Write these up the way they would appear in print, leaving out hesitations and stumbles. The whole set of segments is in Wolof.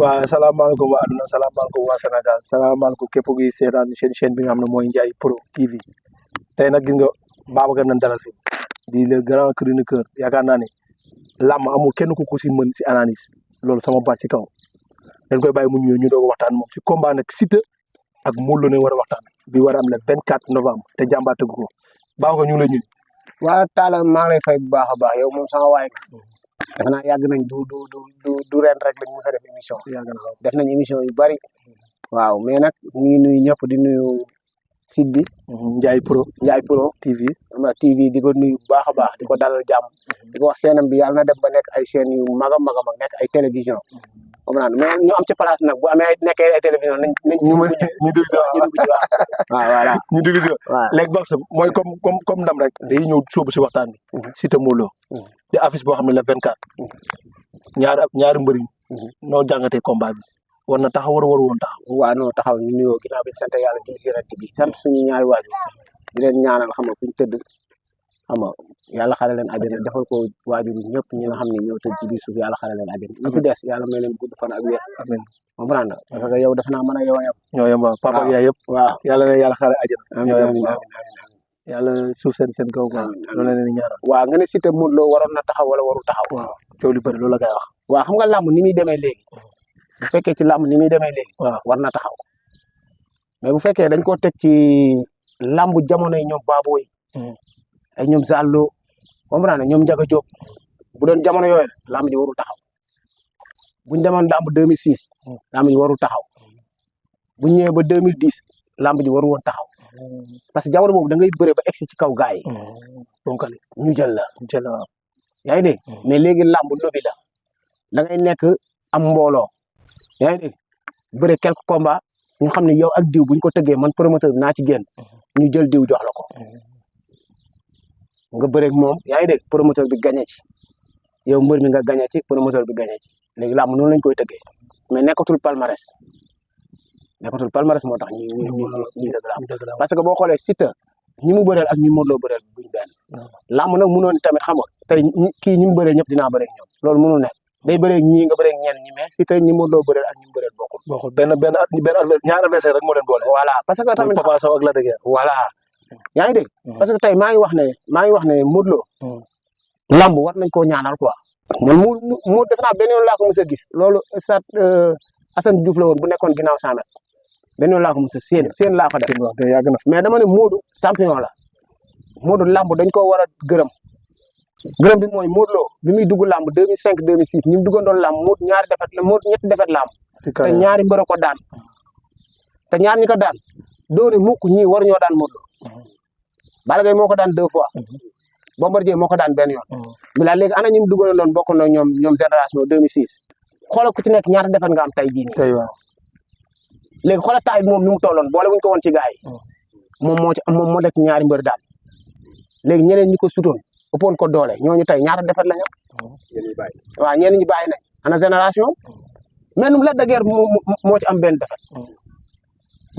waaw salaamaaleykum waa àdduna salaamaaleykum waa Sénégal salaamaaleykum képp kuy seetaan seen chaîne bi nga xam ne mooy Ndiaye Pro TV tey nag gis nga Babacar nañ dalal fi di le grand chroniqueur yaakaar naa ne làmb amul kenn ku ko si mën si analyse loolu sama baat ci kaw dañ koy bàyyi mu ñëw ñu doog a waxtaan moom ci combat nag Siteu ak Modou Lô ne war a waxtaan bi war a am le 24 novembre te jàmbaar tëgg ko Babacar ñu ngi lay nuyu. waa Talla maa ngi lay fay bu baax a baax yow moom sama waay nga defe naa yàgg nañ du ren rek lañ mos a def émission def nañ émission yu bari waaw mais nag ñu ngi nuyu ñëpp di nuyu site bi Ndiaye Pro TV TV di ko nuyu bu baax a baax di ko dalal jàmm di ko wax seenam bi yàlla na dem ba nekk ay chaînes yu mag a mag a mag nekk ay télévision comprendre mais ñu am ci place nag bu amee nekkee ay télévision nañ ñu dugg si waaw voilà ñu dugg si waaw léegi Babs mooy comme ndam rek day ñëw sóobu si waxtaan bi Siteu Modou Lô di affiche boo xam ne le 24 ñaari mbëri noo jàngatee combat bi war na taxaw war woon taxaw waaw non taxaw ñu nuyoo ginnaaw bi sant yàlla di sirat bi sant suñu ñaari waajur di leen ñaanal xam nga fuñ tëdd xam nga yàlla xale leen àjjana defal ko waajur ñëpp ñi nga xam ne ñoo tëdd ci biir suuf yàlla xale leen àjjana ñu fi des yàlla may leen gudd fan ak wér amiin comprendre parce que yow def naa mën a yow a yem ñoo yem waaw papa ak yaay yëpp waaw yàlla na yàlla xale àjjana ñoo yem amiin waaw yàlla suuf seen kaw quoi loolu la leen ñaanal waaw nga ne Siteu Modou Lô waroon na taxaw wala warul taxaw waaw coow li bëri loolu la koy wax waaw xam nga làmb ni muy demee léegi bu fekkee ci làmb ni muy demee léegi waaw war na taxaw mais bu fekkee dañ koo teg ci làmb jamono yi ñoom Baboy ay ñoom Zallo comprendre ñoom Ndiaga Diop bu doon jamono yooyu làmb ji warul taxaw buñ demoon làmb 2006 làmb ji warul taxaw buñ ñëwee ba 2010 làmb ji waru woon taxaw parce que jamono boobu da ngay bëre ba egsi ci kaw gaay yi bonkali ñu jël la waaw yaa ngi dégg mais léegi làmb lobi la da ngay nekk am mbooloo yaa ngi dégg bëre quelques combats ñu xam ne yow ak diw buñ ko tëggee man promoteur bi naa ci génn ñu jël diw jox la ko nga bëreeg moom yaa ngi dégg promoteur bi gagné ci yow mbër mi nga gagné ci promoteur bi gagné ci léegi làmb noonu lañ koy tëggee mais nekkatul palmarès moo tax ñu dëgg làmb parce que boo xoolee Siteu ñi mu bëreel ak ñi Modou Lô bëreel buñ benn làmb nag mënoon tamit xam nga tey kii ñi mu bëreel ñëpp dinaa bëreeg ñoom loolu mënul nekk day bëreeg ñii nga bëreeg ñenn ñi mais Siteu ñi Modou Lô bëreel ak ñi mu bëreel bokkul benn ñaar adversaire rek moo leen boole voilà parce que tamit Papa Sow ak Lac de Guiers voilà yaa ngi dégg parce que tey maa ngi wax ne Modou Lô lamb war nañ koo ñaanal quoi man mu def naa benn yoon laa ko mos a gis loolu stade Assane Diouf la woon bu nekkoon ginnaaw 100 mètres benn yoon laa ko mos a seen laa ko def yàgg na mais dama ne Modou champion la Modou lamb dañ koo war a gërëm bi mooy Modou Lô bi muy dugg lamb 2005 2006 ñu duggoon doon lamb Modou ñetti defet lamb te ñaari mbër ko daan te ñaar ñi ko daan doone mukk ñii war ñoo daan Modou Lô Balla Gaye moo ko daan 2 fois Bombardier moo ko daan benn yoon bi laa léegi ana ñu duggoon doon bokk na ñoom génération 2006 xoolal ku ci nekk ñaata defet nga am tey jii nii waaw léegi xoolal taay bi moom ni mu tolloon boole wuñ ko woon ci gars yi moom moo def ñaari mbër daan léegi ñeneen ñi ko sutoon ëppoon ko doole ñooñu tey ñaata defet la ñu waaw ñeneen ñi bàyyi nañ ana génération mais nu Lac de Guiers moo ci am benn defet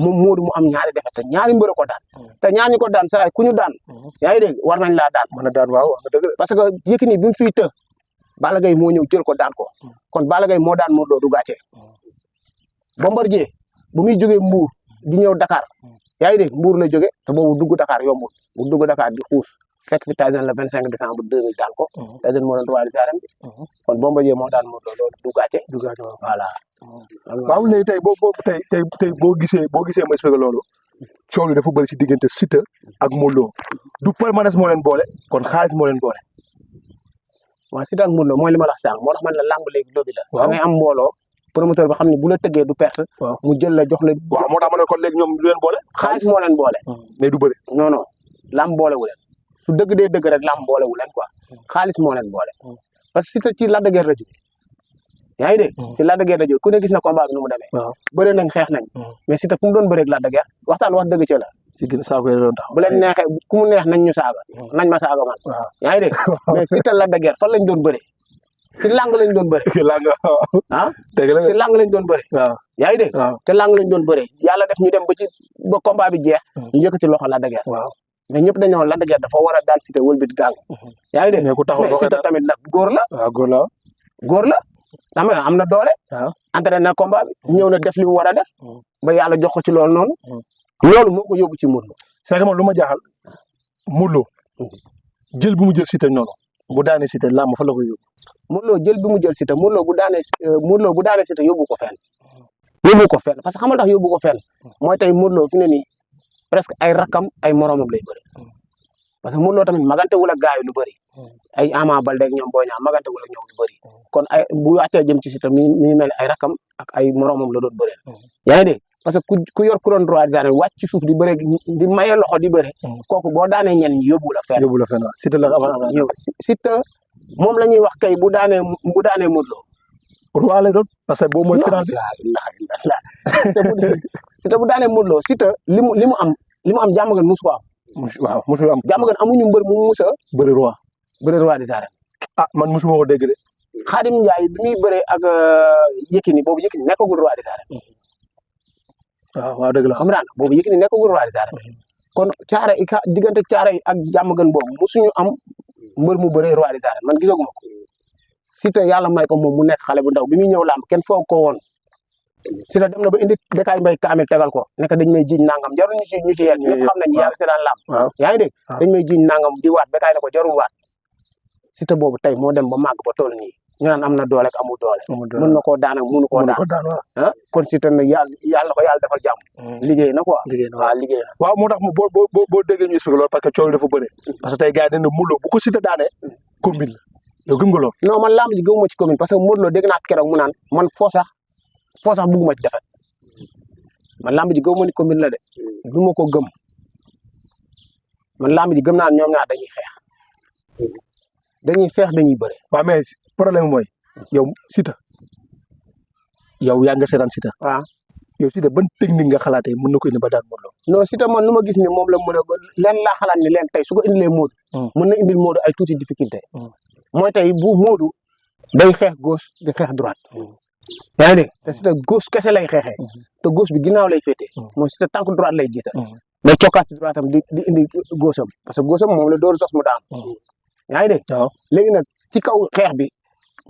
moom Modou mu am ñaari defet te ñaari mbër ko daan te ñaar ñi ko daan saa ku ñu daan yaa ngi dégg war nañ laa daan mën a daan waaw parce que Yékini bi mu fiy të Balla Gaye moo ñëw jël ko daan ko kon Balla Gaye moo daan Modou Lô du gàcce Bombardier bu muy jógee Mbour di ñëw Dakar yaa ngi dégg Mbour la jóge te boobu dugg Dakar yombul bu dugg Dakar di xuus fekk fi Tyson le 25 décembre 2000 daan ko Tyson moo doon roi des arènes bi kon Bombardier moo daan Modou Lô loolu du gàcce voilà waaw léegi tey boo gisee ma expliqué loolu coow li dafa bëri ci diggante Siteu ak Modou Lô du palmarès moo leen boole kon xaalis moo leen boole waaw Siteu ak Modou Lô mooy li ma la wax sànq moo tax man la làmb léegi lobi la da ngay am mbooloo promoteur bi xam ne bu la tëggee du perte mu jël la jox la waaw moo tax ma ne kon léegi ñoom du leen boole xaalis moo leen boole mais du bëri non làmb boole wu leen su dëgg dee dëgg rek làmb boole wu leen quoi xaalis moo leen boole parce que Siteu ci Lac de Guiers la jóge yaa ngi dégg ci Lac de Guiers la jóge ku ne gis na combat bi nu mu demee bëre nañ xeex nañ mais Siteu fu mu doon bëreeg Lac de Guiers waxtaan wax dëgg ci la si gën saako yi doon tax bu leen neexee ku mu neex nañ ñu saaga nañ ma saaga man yaa ngi dégg mais Siteu Lac de Guiers fan lañ doon bëre ci lang lañ doon bëre ci lang lañ doon bëre yaa ngi dégg te lang lañ doon bëre yàlla def ñu dem ba combat bi jeex ñu yëkkati loxo Lac de Guiers mais ñëpp dañoo Lac de Guiers dafa war a daan Siteu wëlbit gang yaa ngi dégg mais Siteu tamit nag góor la waaw góor la xam nga am na doole. waaw entraîné na combat bi ñëw na def li mu war a def. ba yàlla jox ko ci loolu noonu. loolu moo ko yóbbu ci Modou Lo. c'est que man lu ma jaaxal Modou Lo jël bi mu jël Siteu noonu bu daanee Siteu làmb fa la koy yóbbu. Modou Lo jël bi mu jël Siteu Modou Lo bu daanee Siteu yóbbu ko fenn. yóbbu ko fenn parce que xamal tax yóbbu ko fenn mooy tey Modou Lo fi ne nii presque ay rakkam ay moromam lay bëri parce que Modou Lo tamit magante wul ak gars yi lu bëri ay Ama Baldé ak ñoom Boy Niang magante wul ak ñoom lu bëri kon ay bu wàccee jëm ci Siteu mi ngi mel ay rakkam ak ay moromam la doon bëreel. yaa ngi dégg parce que ku yor couronne roi des arènes wàcc ci suuf di bëre di maye loxo di bëre. kooku boo daanee ñenn ñi yóbbu la fenn. yóbbu la fenn waaw Siteu la avant ñëw Siteu moom la ñuy wax kay bu daanee Modou Lo. roi lay doon parce que boobu mooy final bi. Siteu bu daanee Modou Lo Siteu li mu am jàmm gan musu ko am. waaw musu am jàmm gan amuñu mbër mu musa bëri roi des arènes. ah man musu ma ko dégg de. Khadim Ndiaye bi muy bëree ak Yékini boobu Yékini nekkagul roi des arènes. waaw dëgg la xam nga boobu Yékini nekkagul roi des arènes. kon diggante caare ak jàmm gan boobu musuñu am mbër mu bëree roi des arènes man gisaguma ko. Siteu yàlla may ko moom mu nekk xale bu ndaw bi muy ñëw làmb kenn foog ko woon Siteu dem na ba indi Bécaye Mbaye kaamil tegal ko nekk dañ may jiñ nangam jarul ñu ci yéen ñëpp xam nañ yàlla seetaan làmb. yaa ngi dégg dañ may jiñ nangam di waat Bécaye ne ko jarul waat Siteu boobu tey moo dem ba màgg ba toll nii ñu naan am na doole ak amul doole. mën na koo daan ak mënu koo daan ah kon Siteu nag yàlla ko yàlla defal jàmm. liggéey na quoi liggéey na. waaw moo tax boo déggee ñu expliqué loolu parce que coow dafa bëre parce que tey gars yi dañ ne Modou Lo bu ko Siteu daanee combine la yow gëm nga loolu. non man lamb ji gëmuma ci commune parce que Modou Lo dégg naa keroog mu naan man foo sax bugguma ci defet man lamb ji gëmuma ni commune la de du ma ko gëm man lamb ji gëm naa ñoom ñaar dañuy xeex dañuy bëre. waaw mais problème mooy yow Siteu yow yaa nga seetaan Siteu. waaw yow Siteu ban technique nga xalaatee mën na ko indi ba daan Modou Lo. non Siteu man lu ma gis ni moom la mën a leen laa xalaat ni leen tey su ko indilee Modou. mën na indil Modou ay tuuti difficulté. mooy tey bu Modou day xeex gauche di xeex droite. yaa ngi dégg te Siteu gauche kese lay xeexee. te gauche bi ginnaaw lay féetee. mooy Siteu tànk droite lay jiital. day cokkaat ci droite am di indi gauche am parce que gauche am moom la door sos mu daan. yaa ngi dégg. waaw léegi nag ci kaw xeex bi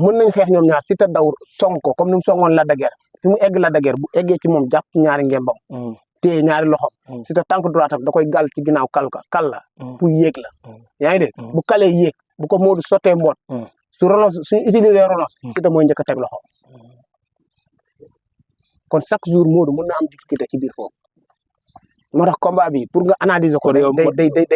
mën nañ xeex ñoom ñaar Siteu daw song ko comme ni mu songoon Lac de Guiers fi mu egg Lac de Guiers bu eggee ci moom jàpp ci ñaari ngembam. téye ñaari loxom. Siteu tànk droite am da koy gàll ci ginnaaw kal la pour yéeg la. yaa ngi dégg bu kalee yéeg bu ko Modou sottee mboot. suñu utiliser relance Siteu mooy njëkk a teg loxo. kon chaque jour Modou mën na am difficulté ci biir foofu. moo tax combat bi pour nga analyser ko. day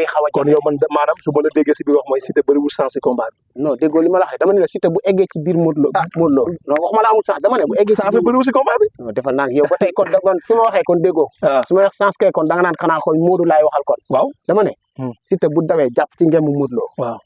xaw a. kon yow man maanaam su ma la déggee si biir wax mooy Siteu bëriwul sens si combat bi. non déggoo li ma la wax dama ne la Siteu bu eggee ci biir Modou Lo. Modou Lo non waxuma la amul sens dama ne bu eggee. sens bi bëriwul si combat bi. non defal naa yow ba tey kon da nga su ma waxee kon déggoo. su ma wax sens kay kon da nga naan xanaa kon Modou laay waxal kon. waaw dama ne. Siteu bu dawee jàpp ci ngemu Modou Lo. waaw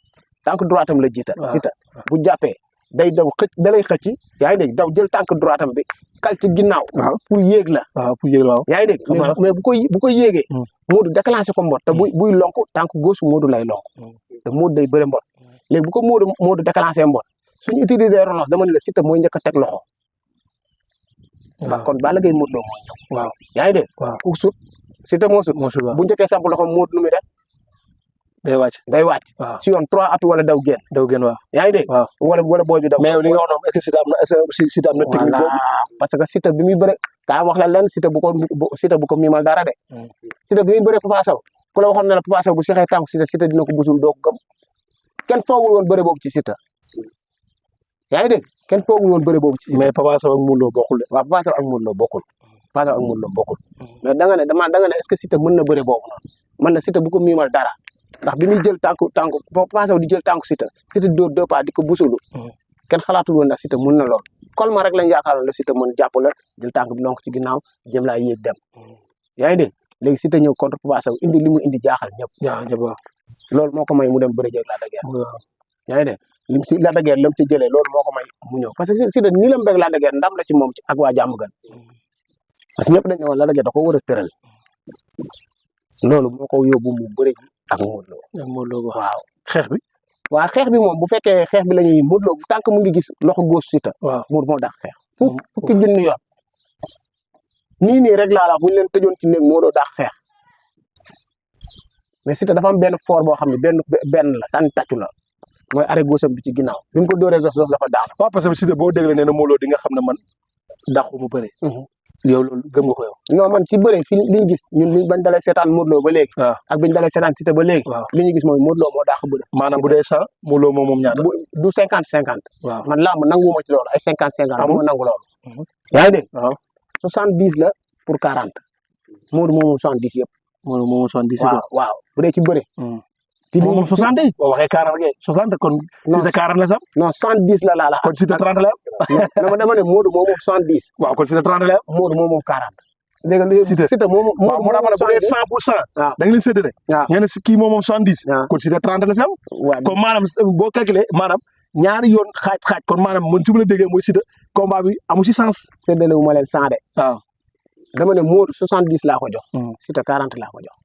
tànk droite am la jiital. Siteu bu jàppee day daw da lay xëcc yaa ngi dégg daw jël tànk droite am bi kal ci ginnaaw. pour yéeg la. waaw pour yéeg la waaw. yaa ngi dégg mais bu ko yéegee. Modou déclenché ko mbot te buy lonk tànk gauche Modou lay lonk. te Modou day bëre mbot léegi bu ko Modou déclenché mbot suñu utiliser relance dama ne la Siteu mooy njëkk a teg loxo. waaw kon Balla Gaye Modou Lo mooy ñëw. waaw yaa ngi dégg. waaw ku sut Siteu moo sut. waaw bu njëkkee samp loxo Modou nu muy def. day wàcc. waaw si yoon 3 appuis wala daw génn. waaw. yaa ngi dégg. waaw wala booy bi daw. mais yow li nga wax noonu est-ce que Siteu am na technique boobu. parce que Siteu bi muy bëre kaa wax la leen Siteu bu ko miimal dara de. Siteu bi muy bëre Papa Sow ku la waxoon ne la Papa Sow bu sexee tànk Siteu dina ko busul doo ko gëm kenn foogul woon bëre boobu ci Siteu yaa ngi dégg kenn foogul woon bëre boobu ci Siteu. mais Papa Sow ak Modou Lo bokkul de. waaw Papa Sow ak Modou Lo bokkul mais da nga ne est-ce que Siteu mën na bëre boobu noonu man la Siteu bu ko miimal dara ndax bi muy jël tànk Papa Sow di jël tànk Siteu dóor 2 pas di ko busulu kenn xalaatul woon ndax Siteu mën na lool kolma rek lañ yaakaaroon la Siteu mën jàpp la jël tànk bi lonk ci ginnaaw jëm laa yéeg dem yaa ngi dégg léegi Siteu ñëw contre Papa Sow indi li mu indi jaaxal ñëpp loolu moo ko may mu dem bëre jeeg Lac de Guiers yaa ngi dégg lim si Lac de Guiers lam ci jëlee loolu moo ko may mu ñëw parce que Siteu nii la mu bëgg Lac de Guiers ndam la ci moom ak waa jàmm gan parce que ñëpp dañ ne woon Lac de Guiers da ko war a tëral loolu moo ko yóbbu mu bëre ji ak Modou Lo waaw xeex bi. waaw xeex bi moom bu fekkee xeex bi la ñuy Modou Lo bu tànk mu ngi gis loxo góos Siteu. waaw Modou moo dàq xeex. fukki junni yoon. nii rek laa la bu ñu leen tëjoon ci néeg Modou dàq xeex mais Siteu dafa am benn fort boo xam ne benn la sànni tàccu la mooy arrêt gauche bi ci ginnaaw bi mu ko dóoree Zoss dafa daan. waaw parce que Siteu boo déglee nee na Modou Lo di nga xam ne man dàqu mu bëre. yow loolu gëm nga ko yow. non man ci bëre fi li ñu gis ñun bañ dalee seetaan Modou Lo ba léegi. waaw ak biñ dalee seetaan Siteu ba léegi. waaw li ñu gis mooy Modou Lo moo dàq bëre. maanaam bu dee 100 Modou Lo moom ñaata. du 50-50. waaw man làmb nanguwuma ci loolu ay 50-50. amul ma nangu loolu. yaa ngi dégg. waaw 70 la pour 40. Modou moom 70 yëpp. Modou moom 70. waaw bu dee ci bëre. ci li moom 60 boo waxee 40 rek 60 kon. Siteu 40 la sax. non 70 la la. kon Siteu 30 la am. dama ne Modou moom 70. waaw kon Siteu 30 la am. Modou moom 40. dégg nga Siteu moom waaw moo tax ma ne bu dee 100%. waaw da nga leen séddale. waaw ñu ne si kii moom 70. waaw kon Siteu 30 la si am. waaw kon maanaam boo calculé maanaam ñaari yoon xaaj kon maanaam man su ma la déggee mooy Siteu combat bi amu ci sens. séddale wu ma leen 100 de. waaw dama ne Modou 70 laa ko jox. Siteu 40 laa ko jox.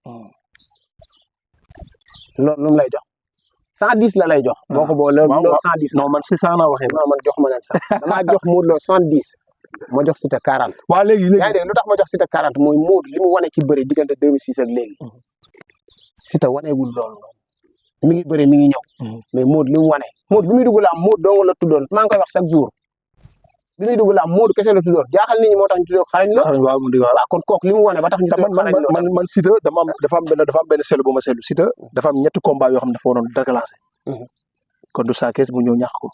loolu lu mu lay jox 110 la lay jox. boo ko boo loolu 110. non man 600 laa waxee. non man jox ma leen sax damaa jox Modou Lo 70 ma jox Siteu 40. waaw léegi yaa ngi dégg lu tax ma jox Siteu 40 mooy Modou li mu wane ci bëri diggante 2006 ak léegi. Siteu waneegul loolu noonu mi ngi bëri mi ngi ñëw. mais Modou li mu wane. Modou bi muy dugg laa Modou dong la tuddoon maa ngi koy wax chaque jour bi muy dugg laa Modou kese la tuddoon jaaxal nit ñi moo tax ñu tuddee ko xarañ lo. xarañ waaw mu di waaw kon kooku li mu wane ba tax ñu tuddee ko xarañ lo. man Siteu dafa am benn seetlu bu ma seetlu Siteu dafa am ñetti combat yoo xam ne dafa waroon déclenché. kon du Sa Thiès mu ñëw ñàkk ko.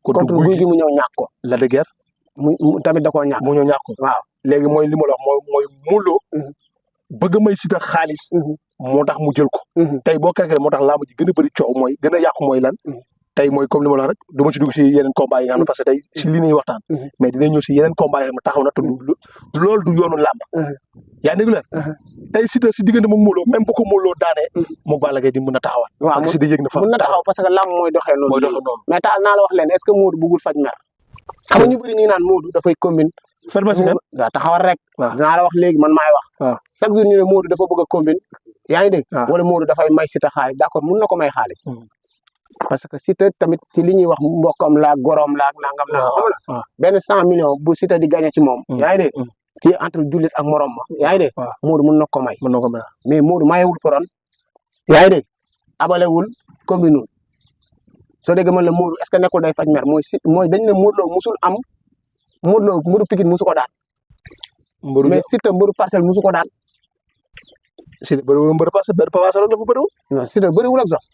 kon du Gouye Gui mu ñëw ñàkk ko. Lac de Guiers. mu tamit da koo ñàkk. mu ñëw ñàkk ko. waaw léegi mooy li ma la wax mooy Modou Lo bëgg may Siteu xaalis. moo tax mu jël ko. tey boo calculé moo tax làmb ji gën a bëri coow mooy gën a yàqu mooy lan. tey mooy comme li ma la wax rek du ma ci dugg si yeneen combat yi nga xam ne parce que tey si li ñuy waxtaan. mais dinañ ñëw si yeneen combat yi nga xam ne taxaw na te loolu du yoonu làmb. yaa ngi déglu leen. tey Siteu si diggante moom Modou Lo même bu ko Modou Lo daanee. moom Balla Gaye di mën a taxawaat. waaw parce que Siteu yëg na fa mën na taxaw parce que làmb mooy doxee noonu. mais taal naa la wax leen est-ce que Modou bëggul faj mer. xam nga ñu bëri ñu ngi naan Modou dafay combine. pharmacie kan waaw taxawal rek. waaw dinaa la wax léegi man maay wax. waaw chaque jour ñu ne Modou dafa bëgg a combine. yaa ngi dégg. wala Modou dafay may Siteu xaalis d'accord mun na ko may xaalis. parce que Siteu tamit ci li ñuy wax mbokkam la gorom la nangam la xam nga benn 100 millions bu Siteu di gagné ci moom. yaa ngi dégg ci entre jullit ak morom ma. yaa ngi dégg Modou mun na ko may. mën na ko may mais Modou mayewul koron. yaa ngi dégg abalewul communul soo déggee man la Modou est-ce que nekkul day faj mer mooy dañ ne Modou Lo musul am Modou Lo mbëru Pikine musu ko daan. mais Siteu mbëru Parcelles musu ko daan. Siteu bëriwul mbëru Parcelles benn Papa Sow la fa bëriwul. non Siteu bëriwul ak Zoss.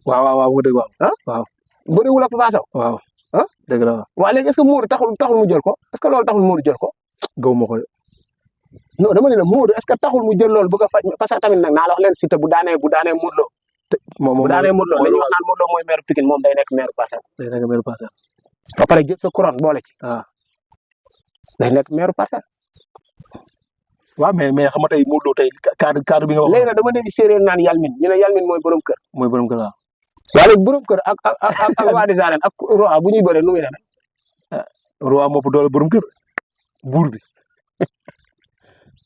waaw nga dégg waaw. waaw bëriwul ak Papa Sow. waaw dëgg la waaw. waaw léegi est-ce que Modou taxul mu jël ko est-ce que loolu taxul Modou jël ko. gaw ma ko de. non dama ne la Modou est-ce que taxul mu jël loolu bëgg a faj parce que tamit nag naa la wax leen Siteu bu daanee Modou Lo. bu daanee Modou Lo li ñu wax naan Modou Lo mooy maire Pikine moom day nekk maire Parcelles. day nekk maire Parcelles. ba pare jël sa couronne boole ci. waaw day nekk maire Parcelles. waaw mais xam nga tey Modou Lo tey cadre bi nga wax. léegi nag dama dégg séeréer naan Yalmin ñu ne Yalmin mooy borom kër. mooy borom kër waaw. waaw léegi borom kër ak roi des arènes ak roi bu ñuy bëree nu muy demee. roi moo doole borom kër buur bi.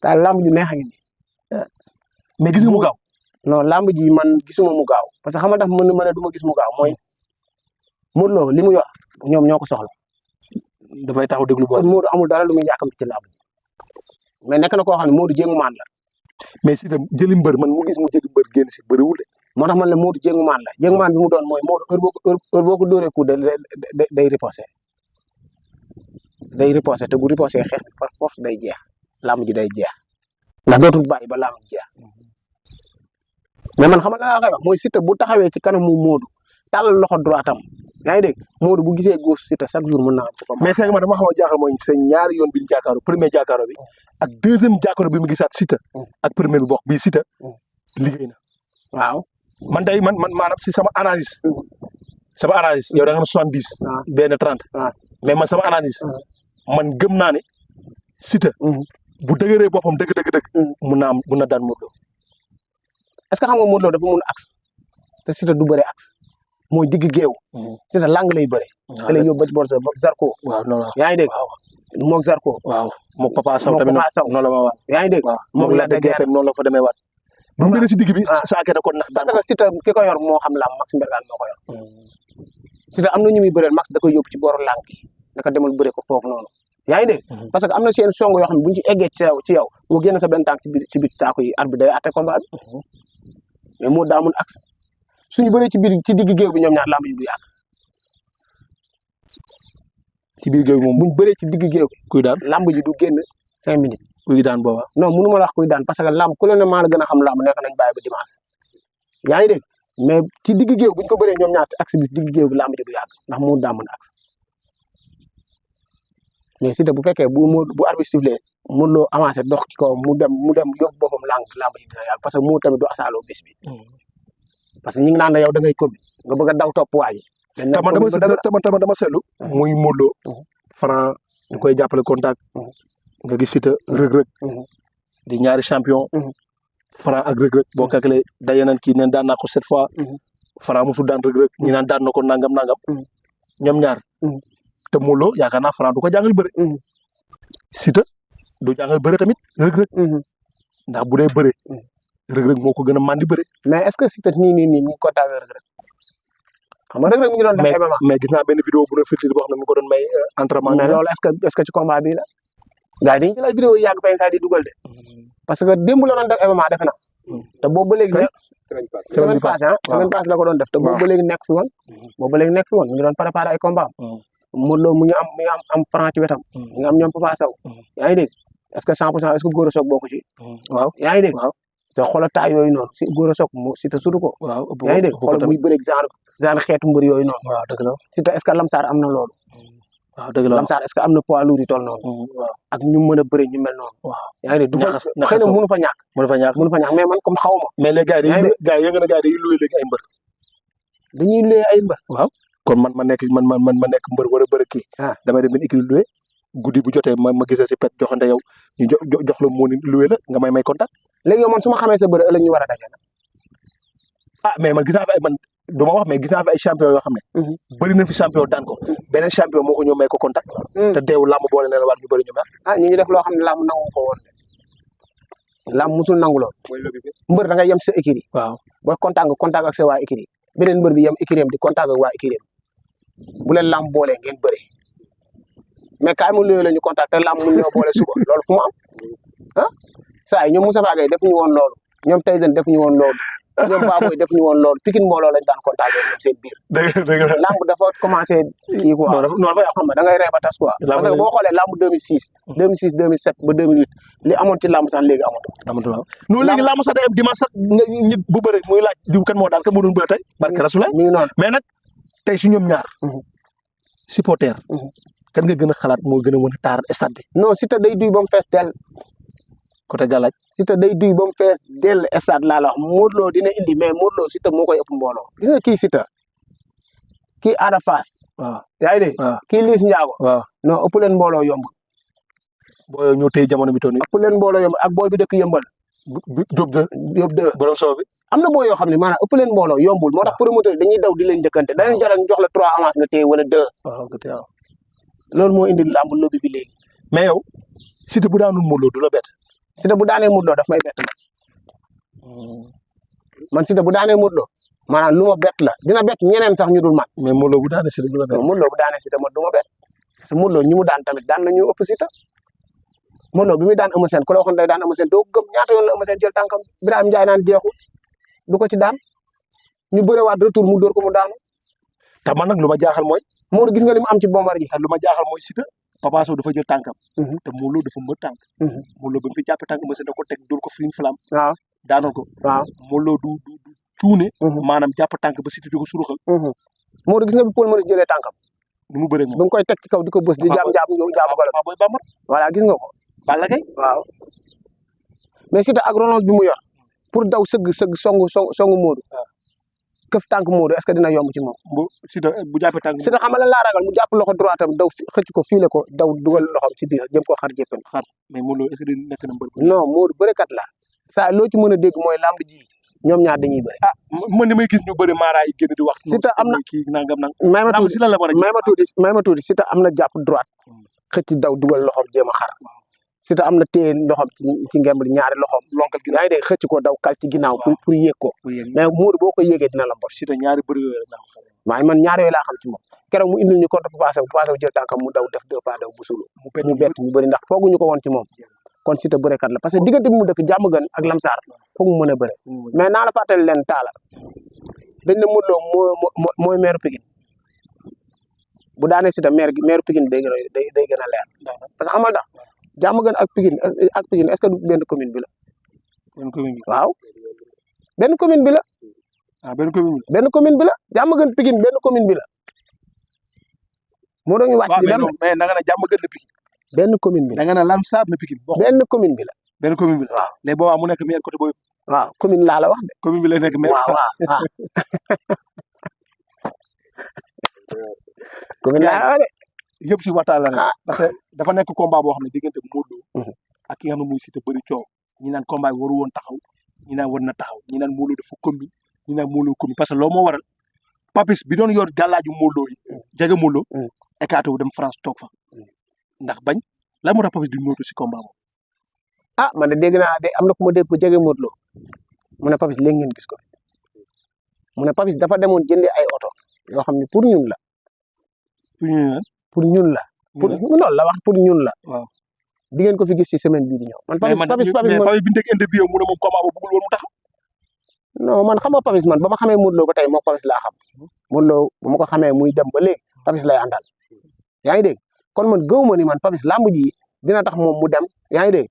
daal lamb ji neex a ngi nii. mais gis nga mu gaaw. non lamb ji man gisuma mu gaaw parce que xam nga tax mën na du ma gis mu gaaw mooy Modou Lo li mu yor ñoom ñoo ko soxla. dafay taxaw déglu kon Modou amul dara lu muy yàkkamti ci lamb mais nekk na koo xam ne Modou jéngu maan la. mais si tam jëli mbër man mu gis mu jëli mbër génn si bëriwul de. moo tax man la Modou jéngu maan la jéngu maan bi mu doon mooy Modou heure boo ko dóoree coup day riposé te bu riposé xeex bi par force day jeex lamb ji day jeex ndax dootul bàyyi ba lamb ji jeex mais man xam nga la koy wax mooy Siteu bu taxawee ci kanamu Modou tàllal loxo droitam yaa ngi dégg Modou bu gisee gauche Siteu chaque jour mën naa am ko. mais c'est que man dama xaw a jaaxal mooy seen ñaari yoon bi ñu jàkkaaroo premier jàkkaaroo bi ak deuxième jàkkaaroo bi mu gisaat Siteu ak premier bi bokk bii Siteu liggéey na. waaw man day man maanaam si sama analyse. yow da nga ne 70. benn 30. mais man sama analyse. man gëm naa ne Siteu. bu dëgëree boppam dëgg. mun na daan Modou Lo. est-ce que xam nga Modou Lo dafa mun axe te Siteu du bëre axe mooy digg géew. Siteu lang lay bëre. da lay yóbbu ba ci borsa Zarko. waaw non yaa ngi dégg. moog Zarko. waaw moog Papa Sow tamit noonu la ma waat. yaa ngi dégg. moog la dëgg noonu la fa demee waat. bu mu si digg bi saake da ko nax daan parce que Siteu ki ko yor moo xam lam Max Mbergane moo ko yor. Siteu am na ñu muy bëreel Max da koy yóbbu ci boru lànk yi naka demal bëre ko foofu noonu. yaa ngi dégg parce que am na seen song yoo xam ne bu ñu ci eggee ci yow boo génn sa benn tànk ci biir saako yi arbitre day atte combat bi mais moo daa mun axe suñu bëree ci digg géew bi ñoom ñaar lamb ji du yàgg. ci biir géew moom buñ bëree ci digg géew kuy daan lamb ji du génn 5 minutes. kuy daan booba. non mënu ma la wax kuy daan parce que lamb ku la ne maa la gën a xam lamb nekk nañ bàyyi ba dimanche. yaa ngi dégg mais ci digg géew buñ ko bëree ñoom ñaar ci axe bi digg géew bi lamb ji du yàgg ndax mu daa mën axe mais Siteu bu fekkee bu arbitre sifflé Modou Lo avancé dox ci kaw mu dem yóbbu boppam lamb ji dina yàgg parce que moo tamit du asaaloo bis bi. parce que ñu ngi naan la yow da ngay kobi nga bëgg a daw topp waa ji. tama dama seetlu. muy Modou Lo. Franc ñu koy jàppale contact. nga gis Siteu rëg-rëg. di ñaari champion. Franc ak rëg-rëg boo calculé daje nañ kii neen daan naa ko 7 fois. Franc musul daan rëg-rëg ñi naan daan na ko nangam. ñoom ñaar. te Modou Lo yaakaar naa Franc du ko jàngal bëre. Siteu du jàngal bëre tamit rëg-rëg. ndax bu dee bëre. rëg-rëg moo ko gën a mandi bëre. mais est-ce que Siteu nii mi ngi contact rëg-rëg. xam nga rëg-rëg mi ngi doon def MMA. mais gis naa benn vidéo bu doon filtré boo xam ne mi ngi ko doon may entraînement. mais loolu est-ce que ci combat bii la. gars yi dañuy jël ay vidéo yi yàgg penn saa di dugal de. parce que démb la doon def MMA defe na te boobu ba léegi. semaine passée la ko doon def te boobu ba léegi nekk fi woon. boobu ba léegi nekk fi woon mi ngi doon préparé ay combat am. Modou Lo mu ngi am Franc ci wetam. mu ngi am ñoom Papa Sow. yaa ngi dégg est-ce que 100% est-ce que Gora Sock bokk ci. waaw yaa ngi dégg. te xoolal taay yooyu noonu si Gora Sock mu Siteu sutu ko. waaw yaa ngi dégg xoolal muy bëreeg genre xeetu mbër yooyu noonu. waaw dëgg la Siteu est-ce que Lamsar am na loolu. waaw dëgg la Lamsar est-ce que am na poids lourd yi toll noonu. waaw ak ñu mën a bëri ñu mel noonu. waaw yaa ngi dégg du fa xëy na mënu fa ñàkk. mënu fa ñàkk mais man comme xaw ma. mais les gars yi yëngu na gars yi dañuy loué léegi ay mbër. dañuy loué ay mbër. waaw kon man ma nekk mbër war a bëri kii. damay dem benn équipe loué guddi bu jotee ma gisee si pet joxante yow ñu jox la moo ni loué la nga may contact. léegi yow man su ma xamee sa bëri ëllëg ñu war a daje nag. mais man gis naa fi man du ma wax mais gis naa fi ay champion yoo xam ne. bëri na fi champion daan ko. beneen champion moo ko ñëw may ko contact. te teewul làmb boole na la waat ñu bëri ñu mel. ñu ngi def loo xam ne làmb nangu ko woon de. làmb musul nangu lool. mbër da ngay yem sa écurie. waaw booy contact ak sa waa écurie. beneen mbër bi yem écurie di contact ak waa écurie bu leen làmb boole ngeen bëri mais kaay mu luyoo la ñu contact te làmb mun ñoo boole suba loolu fu mu am saa yi ñoom Moussa Faye defuñu woon loolu ñoom Tyson defuñu woon loolu ñoom Baboy defuñu woon loolu Pikine mbooloo lañ daan contact ñoom seen biir. dëgg la làmb dafa commencé kii quoi. non dafa xam nga da ngay ree ba tas quoi. parce que boo xoolee làmb 2006. 2007 ba 2008 li amoon ci làmb sax léegi amatul. non léegi làmb sax day am dimanche sax nit bu bëre muy laaj diw kan moo daal kan moo doon bëre tey. barke Rasulaay mi ngi noonu mais nag tey su ñoom ñaar. supporter. kan nga gën a xalaat moo gën a mën a taar stade bi. non Siteu day duy ba mu fees dell. côté Galaaj. Siteu day duy ba mu fees dell stade laa la wax Modou Lo dina indi mais Modou Lo Siteu moo koy ëpp mbooloo. gis nga kii Siteu kii Ada Fass. waaw yaa ngi dégg. waaw kii Liss Ndiago. waaw non ëpp leen mbooloo yomb. boo ñëw tey jamono bi toll nii. ëpp leen mbooloo yomb ak booy bi dëkk yëmbal. Diop de borom soow bi. am na boo yoo xam ne maanaam ëpp leen mbooloo yombul moo tax promoteur dañuy daw di leen njëkkante danañ jaral ñu jox la 3 avance nga téye wala 2. waaw loolu moo indi làmb lobby bi léegi. mais yow Siteu bu daanul Modou Lo du la bett. Siteu bu daanee Modou Lo daf may bett man Siteu bu daanee Modou Lo maanaam lu ma bett la dina bett ñeneen sax ñu dul man. mais Modou Lo bu daanee Siteu du la bett. Modou Lo bu daanee Siteu man du ma bett parce que Modou Lo ñi mu daan tamit daan nañu ëpp Siteu Modou Lo bi muy daan Eumeu Sène ku la waxoon day daan Eumeu Sène doo gëm ñaata yoon la Eumeu Sène jël tànkam Birame Ndiaye naan jeexul du ko ci daan ñu bërewaat retour mu dóor ko mu daanu. te man nag lu ma jaaxal mooy. Modou gis nga li mu am ci Bombardier. te lu ma jaaxal mooy Siteu Papa Sow dafa jël tànkam. te Modou Lo dafa mbër tànk. Modou Lo ba mu fi jàppee tànk Eumeu Sène da ko teg dóor ko fii flamme. waaw daanoon ko. waaw Modou Lo du cuune. maanaam jàpp tànk ba Siteu di ko suruxal. Modou gis nga bi Paul Maurice jëlee tànkam. ni mu bëree moom ba nga koy teg ci kaw di ko bës di jaamu golo. booy Bambara. voilà gis nga ko. Balla Gaye waaw mais Siteu ak relance bi mu yor pour daw sëgg songu Modou. këf tànk Modou est-ce que dina yomb ci moom. bu jàppee tànk. Siteu xam nga lan laa ragal mu jàpp loxo droit am daw xëcc ko fiile ko daw dugal loxoom ci biir jëm ko xar jéppen. mais Modou Lo est-ce que dina nekk na mbër. non Modou bërekat la saa loo ci mën a dégg mooy lamb ji ñoom ñaar dañuy bëri. man ni may gis ñu bëri maara yi génn di wax. Siteu am na kii nangam nang. may ma tuuti Siteu am na jàpp droite xëcc daw dugal loxoom jéem a xar. Siteu am na téye loxoom ci ngemb ñaari loxoom lonkal gi yaa ngi dégg xëcc ko daw kal ci ginnaaw pour yéeg ko mais Modou boo ko yéegee dina la mbot. Siteu ñaari bëri yooyu la waaye man ñaar yooyu laa xam ci moom keroog mu indil ñu contre Papa Sow jël tànkam mu daw def 2 pas daw bu sulu mu bett ñu bëri ndax fooguñu ko woon ci moom kon Siteu bërekat la parce que diggante bi mu dëkk Diamaguène ak Lamsar foog mu mën a bëre mais naa la fàttali leen taala dañ ne Modou Lo mooy maire Pikine bu daanee Siteu maire Pikine day gën a leer parce que xamal tax Diamaguène ak Pikine est-ce que du benn commune bi la. benn commune bi waaw benn commune bi la. ah benn commune bi benn commune bi la Diamaguène Pikine benn commune bi la. moo doon ñu wàcc di dem mais na nga ne Diamaguène la Pikine. benn commune bi la da nga ne Lansar na Pikine. benn commune bi la. benn commune bi la waaw léegi boobaa mu nekk maire côté boobu. waaw commune laa la wax de. commune bi la nekk maire. waaw waaw commune laa la wax de. yëpp si waxtaan la rek. parce que dafa nekk combat boo xam ne diggante Modou Lo ak ki nga xam ne muy Siteu bëri coow ñi naan combat bi waru woon taxaw ñi naan war na taxaw ñi naan Modou Lo dafa combi ñi naan Modou Lo combi parce que loolu moo waral Papis bi doon yor gàllaaju Modou Lo yi jege Modou Lo écarté wu dem France toog fa ndax bañ la mu tax Papis di nootu si combat boobu. ah man de dégg naa de am na ku ma dégg ko jege Modou Lo mu ne Papis léegi ngeen gis ko mu ne Papis dafa demoon jëndi ay oto yoo xam ne pour ñun la. pour ñun la. pour loolu la wax pour ñun la. waaw di ngeen ko fi gis ci semaine bii di ñëw. man Papis bi ñu dégg interview mu ne moom combat boobu bëggul woon mu taxaw. non man xam nga Papis man ba ma xamee Modou Lo ba tey moom Papis laa xam Modou Lo ba ma ko xamee muy dem ba léegi Papis lay àndal yaa ngi dégg kon man gëw ma ni man Papis lamb ji dina tax moom mu dem yaa ngi dégg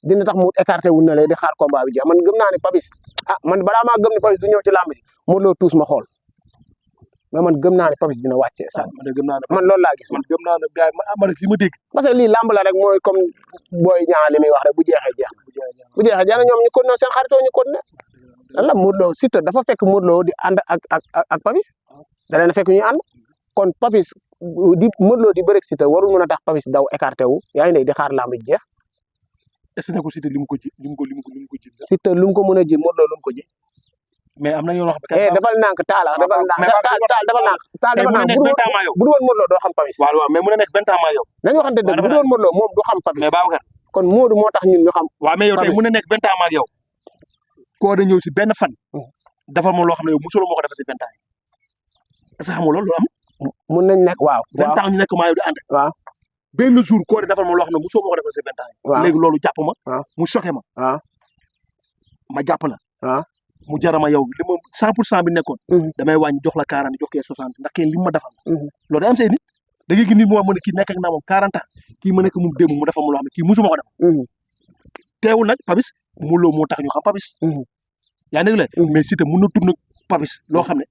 dina tax mu écarté wu ne lay di xaar combat bi jeex man gëm naa ni Papis man balaa maa gëm ni Papis du ñëw ci lamb ji Modou Lo tuus ma xool mais man gëm naa ne Papis dina wàccee sax man loolu laa gis man gëm naa ne gars yi ma li ma dégg parce que lii lamb la rek mooy comme booy ñaa li muy wax rek bu jeexee jeex bu jeexee jeex na ñoom ñu continué seen xaritoo ñu continué lan la Modou Lo Siteu dafa fekk Modou Lo di ànd ak Papis da leen fekk ñu ànd kon Papis di Modou Lo di bëreeg Siteu warul mën a tax Papis daw écarté wu yaa ngi ne di xaar lamb ji jeex est-ce que Siteu li mu ko ji Siteu lu mu ko mën a ji Modou Lo lu mu ko ji mais am na yoo xam ne defal nànk taala defal nànk bu du woon Modou Lo doo xam Papis waaw mais mën na nekk 20 ans maa yow nañu waxante dëgg bu du woon Modou Lo moom du xam Papis mais Babacar kon Modou moo tax ñun ñu xam waaw mais yow tey mën na nekk 20 ans maa yow koo da ñëw si benn fan dafa ma loo xam ne yow musuloo moo ko defal si 20 ans yi est-ce que xam nga loolu am mun nañ nekk waaw 20 ans ñu nekk maa yow di ànd waaw benn jour koo defal ma loo xam ne musuloo moo ko defal si 20 ans yi léegi loolu jàpp ma mu choqué ma ma jàpp la mu jarama yow li ma 100% bi nekkoon damay wàññi jox la 40 jox kee 60 ndax kenn li ma defal loolu day am say nit da ngay gis nit moo mën a kii nekk ak naa moom 40 ans kii ma nekk moom démb mu defal ma loo xam ne kii musuma ko def teewul nag Papis Modou Lo moo tax ñu xam Papis yaa ngi dégg la mais Siteu mën na tourner Papis loo xam ne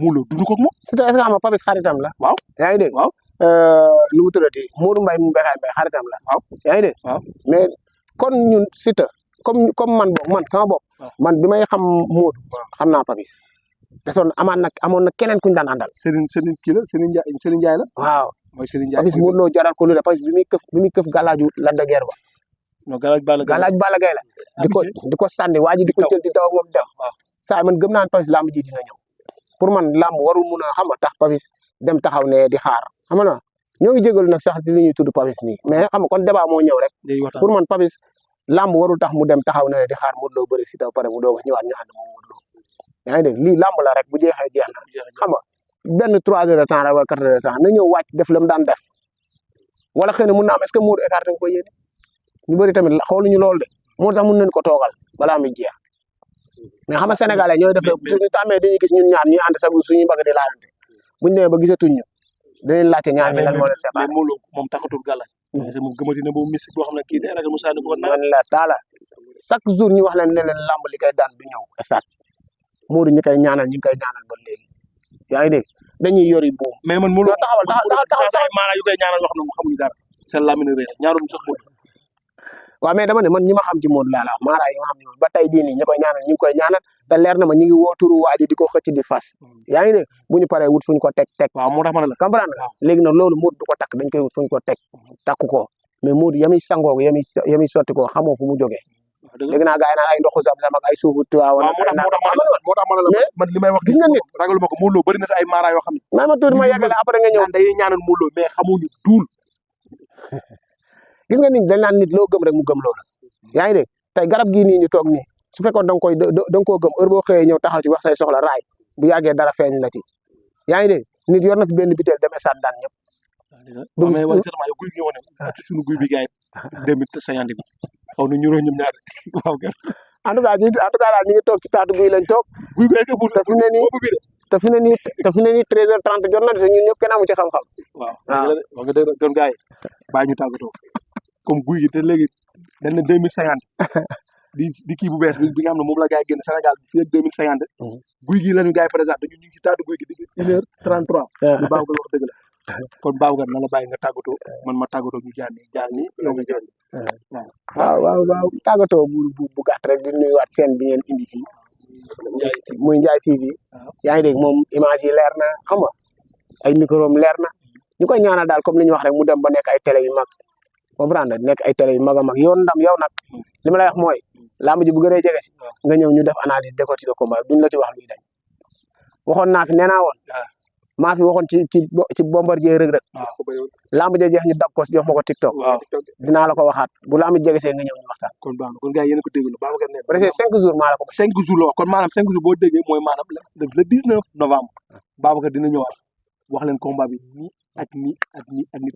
Modou Lo dund ko ak moom Siteu est-ce que xam nga Papis xaritam la waaw yaa ngi dégg waaw nu mu tuddati Modou Mbaye mu Bécaye Mbaye xaritam la waaw yaa ngi dégg waaw mais kon ñun Siteu comme man boog man sama bopp man bi may xam Modou xam naa Papis desoon amoon na keneen kuñ daan àndal Serigne kii la Serigne Ndiaye la waaw mooy Serigne Ndiaye Papis Modou Lo jaral ko lu de Papis bi muy këf galaaju Lac de Guiers ba non galaaj Balla Gaye la di ko sànni waa ji di ko jël di daw moom dem saa man gëm naa ne Papis lamb ji dina ñëw pour man lamb warul mun a xam nga tax Papis dem taxaw ne di xaar xam nga ñoo ngi jégalu nag sax ci li ñuy tudd Papis nii mais xam nga kon débat moo ñëw rek pour man Papis lamb warul tax mu dem taxaw ne di xaar Modou Lo bëri si taw pare mu doog a ñëwaat ñu ànd moom Modou Lo yaa ngi dégg lii lamb la rek bu jeexee jeex na xam nga benn 3 heures de temps rek wala 4 heures de temps na ñëw wàcc def la mu daan def wala xëy na mun na am est-ce que Modou écarté nga ko yéene ñu bëri tamit xooluñu loolu de moo tax mun nañ ko toogal balaa muy jeex mais xam nga sénégalais ñooy def suñu tàmmee dañuy gis ñun ñaar ñuy ànd sax suñuy bëgg di laalante buñu demee ba gisatuñ ñu dinañ laajte ñaar ñi lan moo leen séparé mais Modou Lo moom taxatul gàllaaj parce que moom gëmati na boobu mystique boo xam ne kii day ragal mu sànni ko man la taala chaque jour ñu wax leen ne leen lamb li koy daan du ñëw estat Modou ñi koy ñaanal ñu ngi koy ñaanal ba léegi yaa ngi dégg dañuy yori buum mais man Modou Lo taxawal maanaam yu koy ñaanal wax na mu xamuñu dara seen lamine réer ñaarum sax Modou waaw mais dama ne man ñi ma xam ci Modou laa la wax maaraay yi ma xam ci ba tey jii nii ñi koy ñaanal ñu ngi koy ñaanal te leer na ma ñu ngi woo turu waa ji di ko xëcc di fas yaa ngi dégg bu ñu paree wut fu ñu ko teg waaw moo tax ma ne la comprendre nga léegi nag loolu Modou du ko takk dañ koy wut fu ñu ko teg takku ko mais Modou yami sangoo yami sotti ko xamoo fu mu jógee dégg naa gars yi naan ay ndoxu Zam-Zam ak ay suufu Tiwaawan moo tax ma ne la man li may wax gis nga nit ragaluma ko Modou Lo bëri na ay maara yoo xam ne may ma tuuti ma yàggale après nga ñëw day ñaanal Modou Lo mais xamuñu duul gis nga nit dañ naan nit loo gëm rek mu gëm loolu yaa ngi dégg tey garab gii nii ñu toog nii su fekkoon da nga koo gëm heure boo xëyee ñëw taxaw ci wax say soxla raay bu yàggee dara feeñ la ci yaa ngi dégg nit yor na fi benn biteel dem esaat daan ñëpp mais wala certainement yow guy bi nga wane ci suñu guy bi gars yi 2050 bi xaw na ñuroo ñoom ñaar waaw en tout cas daal ñu ngi toog ci taatu guy lañ toog guy bee nga bul te fi mu ne nii te fi mu ne nii 13h30 jot na te ñun ñëpp kenn amu ci xam-xam. waaw wax nga dëgg kon gars yi bàyyi ñu tàggatoo comme guy gi te léegi dañ ne 2050 di kii bu bees bi nga xam ne moom la gars yi génn Sénégal bi fii ak 2050 guy gi la ñu gars yi présenté ñu ngi ci taatu guy gi di 1h33 lu baax ko wax dëgg la kon Babacar na la bàyyi nga tàggatoo man ma tàggatoo ñu jaar nii yow nga jaar waaw tàggatoo bu gàtt rek di nuyuwaat seen bi ngeen indi fii muy Ndiaye TV yaa ngi dégg moom image yi leer na xam nga ay micro am leer na ñu koy ñaanal daal comme li ñu wax rek mu dem ba nekk ay télé yu mag comprendre nekk ay télé yu mag a mag yow ndam yow nag li ma lay wax mooy lamb ji bu gënee jege si nga ñëw ñu def analyse décortiquer combat duñ la ci wax luy dañ waxoon naa fi nee naa woon maa fi waxoon ci Bombardier Reug Reug lamb ja jeex ñu dab ko jox ma ko TikTok dinaa la ko waxaat bu lamb ji jege see nga ñëw ñu waxtaan kon baax na kon gars yi yéen a ko dégg Babacar ne presque 5 jours maa la ko 5 jours la kon maanaam 5 jours boo déggee mooy maanaam le 19 novembre Babacar dina ñëwaat wax leen combat bi nii ak nii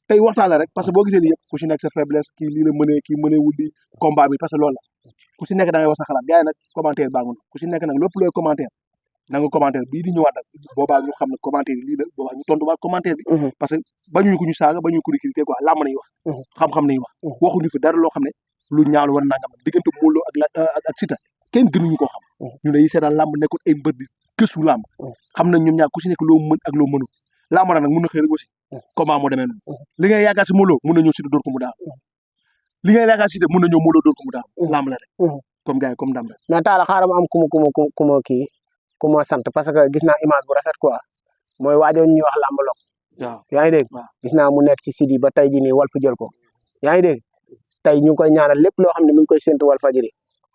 tey waxtaan la rek parce que boo gisee lii yëpp ku si nekk sa faiblesse kii lii la mënee kii mënee wul di combat bi parce que loolu la ku si nekk da ngay wax sa xalaat gars yi nag commentaire baa ngi ku si nekk nag lépp looy commentaire na nga commentaire bii di ñëwaat nag boobaa ñu xam ne commentaire yi lii la boobaa ñu tontuwaat commentaire bi parce que bañuñu ko ñu saaga bañuñu ko di critiquer quoi làmb nañu wax xam-xam nañu wax waxuñu fi dara loo xam ne lu ñaaw war nangam diggante Modou Lo ak Siteu kenn gënuñu koo xam ñu ne yi seetaan làmb nekkul ay mbër di gëstu làmb xam nañ ñoom ñaar ku si nekk loo mën ak loo mënul làmb nag mun na xëy rek aussi comment moo demee noonu li ngay yaakaar si Modou Lo mun na ñëw Siteu dóor ko mu daal li ngay yaakaar si Siteu mun na ñëw Modou Lo dóor ko mu daal làmb la rek comme gars yi comme ndam rek mais taala xaaral ma am ku ma sant parce que gis naa image bu rafet quoi mooy waajoon ñuy wax làmb lok waaw yaa ngi dégg gis naa mu nekk ci site yi ba tey jii nii Walf jël ko yaa ngi dégg tey ñu ngi koy ñaanal lépp loo xam ne mi ngi koy séntu Walfadjri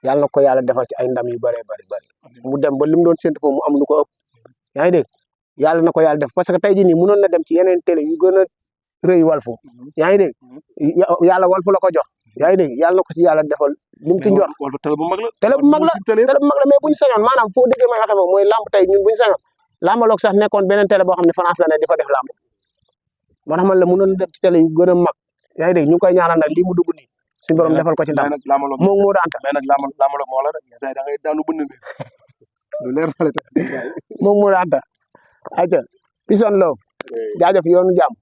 yàlla na ko yàlla defal ci ay ndam yu bëree bëri mu dem ba li mu doon séntu foofu mu am lu ko ëpp yaa ngi dégg yàlla na ko yàlla def parce que tey jii nii mënoon na dem ci yeneen télé yu gën a rëy Walf yaa ngi dégg yàlla Walf la ko jox yaa ngi dégg yàlla na ko ci yàlla defal li mu ci njort Walf télé bu mag la télé bu mag la mais bu ñu sañoon maanaam foo déggee may waxee mooy lamb tey ñun bu ñu sañoon lambaloog sax nekkoon beneen télé boo xam ne France la ne di fa def lamb moo tax man la mënoon dem ci télé yu gën a mag yaa ngi dégg ñu ngi koy ñaanal nag lii mu dugg nii suñu borom defal ko ci ndam moom moo daan mais nag lambaloog moo la rek say da ngay daanu bënn bi lu leer na la moom moo daan ayca peace and love jaajëf yoonu jàmm